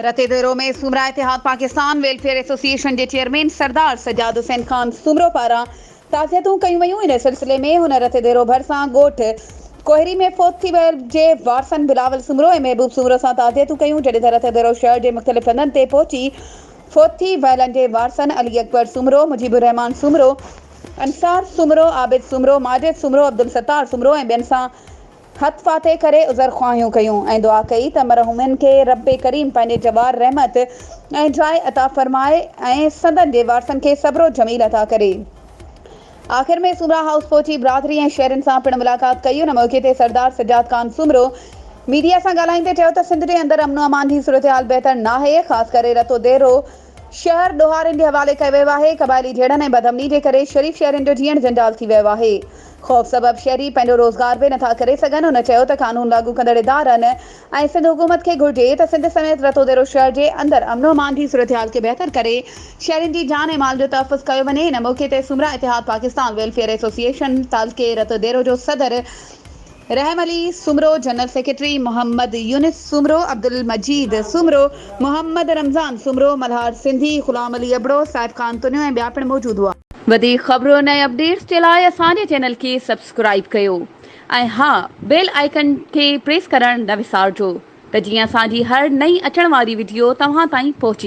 رتيديرو ۾ سومرا اتحاد Pakistan welfare association جي chairman سردار سجاد حسين خان سومرو پاران تعزيتون ڪيون ويون ان سلسلي ۾ هن رتيديرو ڀرسان ڳوٺ ڪوهري ۾ فوت ٿي ويل جي وارثن بلاول سومرو ۽ محبوب سومرو سان تعزيتون ڪيون جڏهن ته رتيديرو شهر جي مختلف هنڌن تي پهچي فوت ٿي ويلن جي وارثن علي اڪبر سومرو، مجيب الرحمان سومرو، انصار سومرو، عابد سومرو، ماجد سومرو، عبدالستار سومرو ۽ ٻين سان هٿ فاتح ڪري عذر خواهيون ڪيون ۽ دعا ڪئي ته مرحومين کي رب ڪريم پنهنجي جوار رحمت ۽ جاء عطا فرمائي ۽ سندن جي وارثن کي صبر و جميل عطا ڪري. آخر ۾ سومرا هائوس پهچي برادري ۽ شهرين سان پڻ ملاقات ڪئي ان موقعي تي سردار سجاد خان سومرو ميڊيا سان ڳالهائيندي چيو ته سنڌ جي اندر امن و امان جي صورتحال بهتر ناهي خاص ڪري رتو ديرو شهر ڏوهارين جي حوالي ڪيو ويو آهي، قبائلي جهيڙن ۽ بدامني جي ڪري شريف شهرين جو جيئڻ جنجال ٿي ويو آهي، خوف سبب شهري پنهنجو روزگار به نٿا ڪري سگهن، هن چيو ته قانون لاڳو ڪندڙ ادارن ۽ سنڌ حڪومت کي گهرجي ته سنڌ سميت رتوديرو شهر جي اندر امن و امان جي صورتحال کي بهتر ڪري شهرين جي جان ۽ مال جو تحفظ ڪيو وڃي، ان موقعي تي سومرا اتحاد پاڪستان ويلفيئر ايسوسيئيشن تعلقي رتوديرو جو صدر رحم علي سومرو، جنرل سيڪريٽري محمد يونس سومرو، عبدالمجيد سومرو، محمد رمضان سومرو، ملهار سنڌي، غلام علي ابڙو، صاحب خان تنيو ۽ ٻيا پڻ موجود هئا. وڌيڪ خبرن ۽ اپڊيٽس جي لاء اسان جي چينل کي سبسڪرائيب ڪيو ۽ ها بيل آئيڪن کي پريس ڪرڻ نه وسارجو ته جيئن اسان جي هر نئين اچڻ واري وڊيو توهان تائين پهچي.